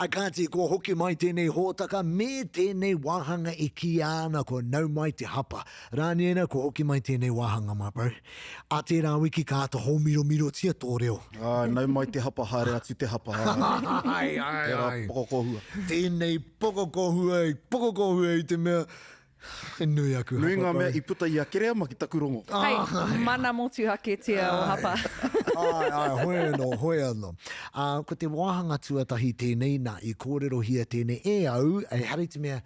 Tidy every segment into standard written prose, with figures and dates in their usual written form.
A kāti, kua hoki mai tēnei hōtaka me tēnei wāhanga e kīia ana ko Nau Mai Te Hapa. Rāniera, kua hoki mai tēnei wāhanga, my bro. A tērā wiki ka āta hōmiromirotia tō reo. Āe, nau mai te hapa, haere atu te hapa. Āe, āe, āe. Tērā pokokohua. Tēnei pokokohua, pokokohua i te mea, He nui aku hapa. Nui ngā mea i puta i a Kereama ki taku rongo. Hei mana motuhaketia o hapa. Āe, āe, hoi anō, hoi anō. Ā, ko te wāhanga tuatahi tēnei, nā, i kōrerohia tēnei e au, ehara i te mea,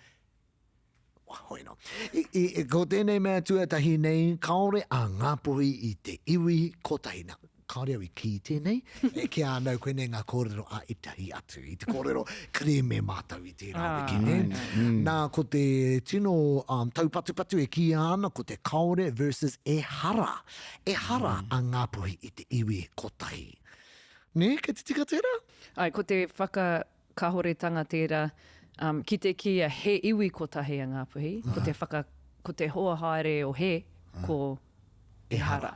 hoi anō. I, i, ko tēnei mea tuatahi nei, kāore a Ngāpuhi i te iwi kotahi. Nā, Kāore au i kī tēnei, e kī ana au koinei ngā kōrero a ētahi atu, i te kōrero kerēme mātou i tērā wiki, nē? Nā, ko te tino um, taupatupatu e kīia ana ko te kāore versus ehara. Ehara a Ngāpuhi i te iwi kotahi. Nē, kei te tika tērā? Āe, ko te whakakahoretanga tērā, um, ki te kīia he iwi kotahi a Ngāpuhi, ko te whaka, ko te hoa haere o he, ko ehara.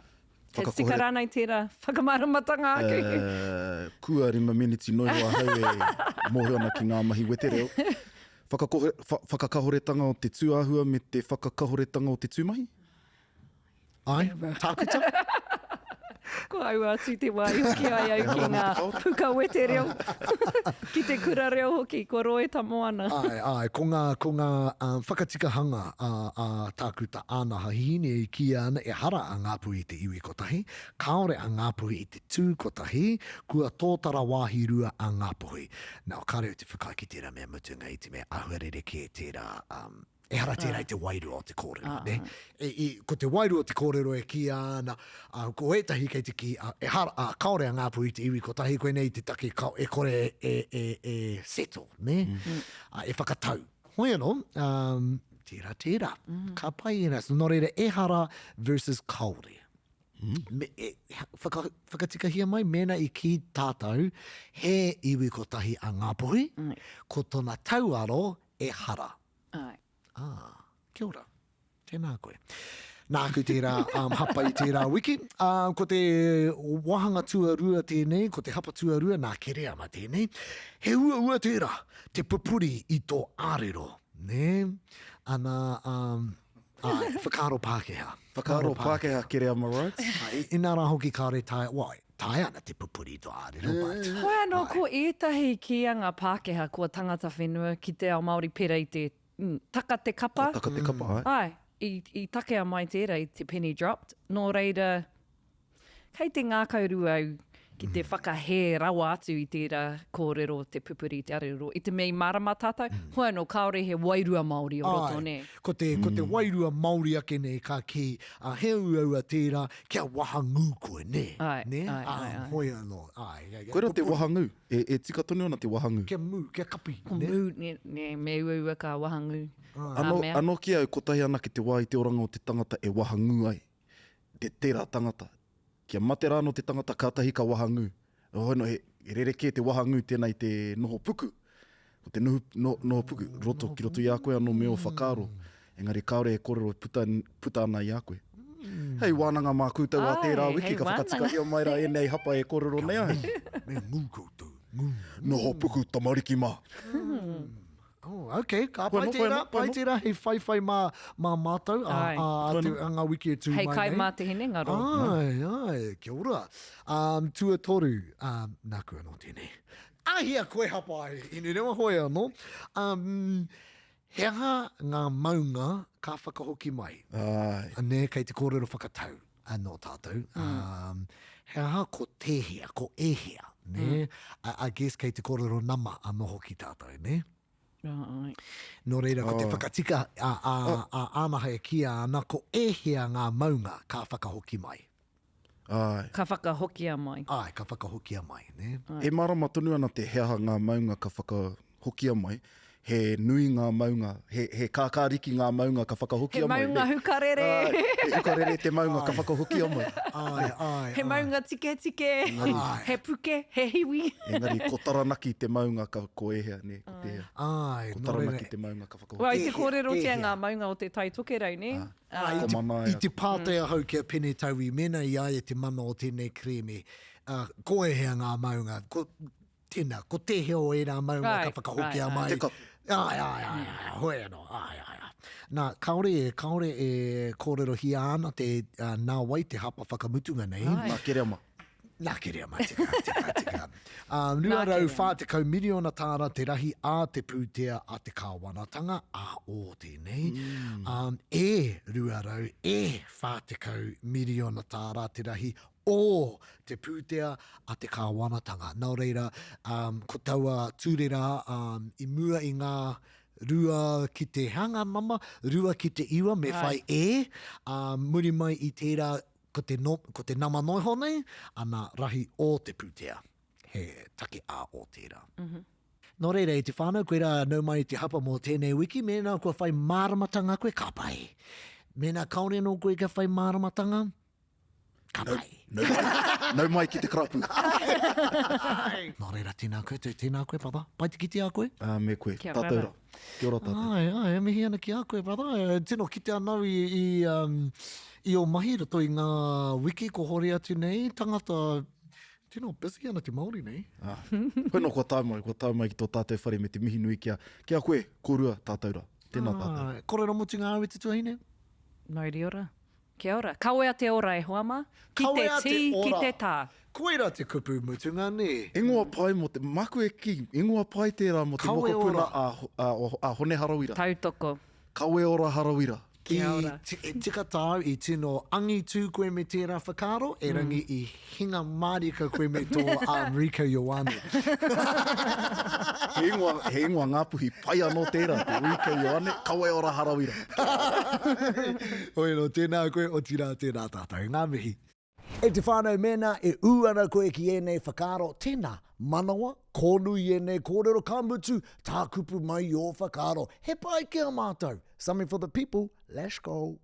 He tika rānei tērā whakamāramatanga ake? Uh, kua rima miniti noa iho ahau e mōhio ana ki ngā mahi wetereo. Whakakohe, wha, whakakahoretanga o te tūāhua me te whakakahoretanga o te tūmahi? Ai, tākuta? Ko aua atu te wā i hoki ai au ki ngā puka wetereo, ki te kura reo hoki, ko Roeta Moana. Āe, āe, ko ngā, ko ngā um, whakatikahanga a, a Tākuta Ānaha Hihini e kīia ana ehara a Ngāpuhi i te iwi kotahi, kāore a Ngāpuhi i te tū kotahi, kua tōtara wāhi rua a Ngāpuhi. Now, kāore au te whakaae ki tērā mea mutunga i te mea āhua rerekē tērā, um, Ehara tērā i te wairua o te kōrero, nē? E, i, ko te wairua o te kōrero e kīia ana, ā, ko ētahi kei te kī, ā, ehara, ā, kāore a Ngāpuhi i te iwi kotahi, koinei te take ka, e kore e, e, e, e settle, nē? Ā, e whakatau. Hoi anō, ā, tērā, tērā. Ka pai ērā. Nō reira, ehara versus kāore. Me, e, whaka, whakatikahia mai, mēnā i kī tātou, he iwi kotahi a Ngāpuhi, ko tōna tauaro ehara. Āe. Ā, kia ora. Tēnā koe. Nāku tērā um, hapa i tērā wiki. Uh, ko te wāhanga tuarua tēnei, ko te hapa tuarua nā Kereama tēnei. He uaua tērā, te pupuri i tō ārero. Nē? Ana, um, āe, whakaaro Pākehā. Whakaaro Pākehā, Kereama writes. Āe, inā rā hoki kāore taea, well, Taea ana te pupuri to ārero, but. Hoi anō ko ētahi kīanga Pākehā kua tangata whenua ki te ao Māori pērā i te taka te kapa. Kua taka te kapa, āe. Āe, i, i takea mai tērā i te penny dropped. Nō reira, kei te ngākau rua au ki te whakahē rawa atu i tērā kōrero te pupuri i te arero, i te mea i mārama tātou, hoi anō kāore he wairua Māori o roto, nē. Ko te, ko te wairua Māori ake nei ka kī, ā, he uaua tērā, kia wahangū koe, nē? Āe, Nē? āe, Ā, āe, āe. hoi anō, āe. Kia, kia Koirā te pupuri. wahangū. E, e tika tonu ana te wahangū. Kia mū, kia kapi, Ko nē? mū, nē, nē, me uaua ka wahangū ngā Anō, mea. anō ki au, kotahi anake te wā i te oranga o te tangata e wahangū ai, te, tērā tangata. Kia mate rānō te tangata, kātahi ka wahangū. Heoi anō, he, he rerekē te wahangū tēnā i te noho puku. Ko te noho, no, noho puku, roto, ki roto i a koe anō me ō whakaaro. Engari kāore he kōrero e puta, puta ana i a koe. Hei wānanga mā koutou ā tērā Āe, wiki, hei ka wānanga. whakatikahia mai rā ēnei hapa e kōrero nei ahau. Me ngū koutou, ngū. Noho puku tamariki mā. Oh, okay, ka pai Koe anō, koe tērā, anō, koe pai anō. tērā hei whaiwhai mā, mā mātou, ā, Āe. ā, atu, ā ngā wiki e tū Hei mai kai nei. mā te hinengaro. Āe, āe, kia ora. Um, tuatoru, um, nāku anō tēnei. Āhia koe hapa ai, Hinerewa hoi anō. Um, he aha ngā maunga ka whakahoki mai? Āe. Nē, kei te kōrero whakatau anō tātou. Um, he aha ko tēhea, ko ēhea, nē? I, I guess kei te kōrero nama anō hoki tātou, nē? Āe. Nō reira, ko te Oh. whakatika a, a, a Ānaha e kīia ana, ko ēhea ngā maunga ka whakahoki mai? Āe. Ka whakahokia mai. Āe, ka whakahokia mai, nē? E mārama tonu ana te he aha ngā maunga ka whakahokia mai. He nui ngā maunga, he, he kākāriki ngā maunga ka whakahokia He mai. maunga nē? hukarere. Āe, he hukarere te maunga ka whakahokia mai. Āe, āe, He āe. maunga tiketike, Āe. he puke, he hiwi. Engari, ko Taranaki te maunga ka, ko ēhea, nē, ko tēhea. Āe, Ko nō reira, Taranaki te maunga ka whakahokia. Well, i te Ēhea, kōrerotia ēhea. ngā maunga o Te Tai Tokerau, nē? Ā, i Ko te, Manaia. i te pātai ahau ki a Pene Taui, mēnā i a ia te mana o tēnei kerēme, ā, ko ēhea ngā maunga? Ko. Tēnā, ko tēhea o ērā maunga ka whakahokia mai. Te kapu. Āe, āe, āe, āe, hoi anō, āe, āe, āe. Nā, kāore e, kāore e kōrerohia ana te, uh, nā wai te hapa whakamutunga nei. Āe. Nā Kereama. Nā Kereama, tika, tika, tika. Um, 240 miriona tāra te rahi a te pūtea a te kāwanatanga, a ō tēnei. Mm. Um, e 200, e 40 miriona tāra te rahi o te pūtea a te kāwanatanga. Nō reira, um, ko taua ture rā um, i mua i ngā rua ki te hanga nama, rua ki te iwa, me whai e, um, muri mai i tērā ko te, no, ko te nama noiho nei, ana rahi o te pūtea. He take ā o tērā. Mm -hmm. Nō reira, e te whānau, koirā nau mai te hapa mō tēnei wiki, mēnā kua whai māramatanga koe, ka pai. Mēnā kāore anō koe kia whai māramatanga, Ka pai. Nau mai, nau mai ki te karapu. Nō reira, tēnā koutou, tēnā koe, brother. Pai te kite a koe? Ā, me koe. Kia Tātou ora. rā. Kia ora tātou. Āe, āe, e mihi ana ki a koe, brother. E tino kite ana au i, i, um, i ō mahi i roto i ngā wiki ko hori atu nei, tangata, tino busy ana te Māori nei. Ā, koe nō kua tae mai, kua tae mai ki tō tātou whare me te mihi nui ki a, ki a koe, kōrua, tātou rā. Tēnā tātou. Āe, kōrero mutunga au e te tuahine? Mauri ora. Kia ora. Kawea te ora e hoa ma. Ki te Kawea te tī, ki ora. te tā. Koira te kupu mutunga, nē? Ingoa pai mō te, maku e kī, ingoa pai tērā mō te Kawe mokopuna ora. a, a, a Hone Harawira. Tautoko. Kawe ora Harawira. Kia ora. I, e tika tāu, i tino angitū koe me tērā whakaaro, erangi i hinga mārika koe me tō um, Rieko Ioane. He ingoa, he ingoa Ngāpuhi pai anō tērā, te Rieko Ioane, Kawe ora Harawira. Hoi anō, tēnā koe, otirā tēnā tātou. Ngā mihi. E te whānau, mēnā e ū ana koe ki ēnei whakaaro, tēnā, manawa, kōnui i ēnei kōrero, ka mutu, tākupu mai ō whakaaro. He pai ki a mātou. Something for the people, let's go.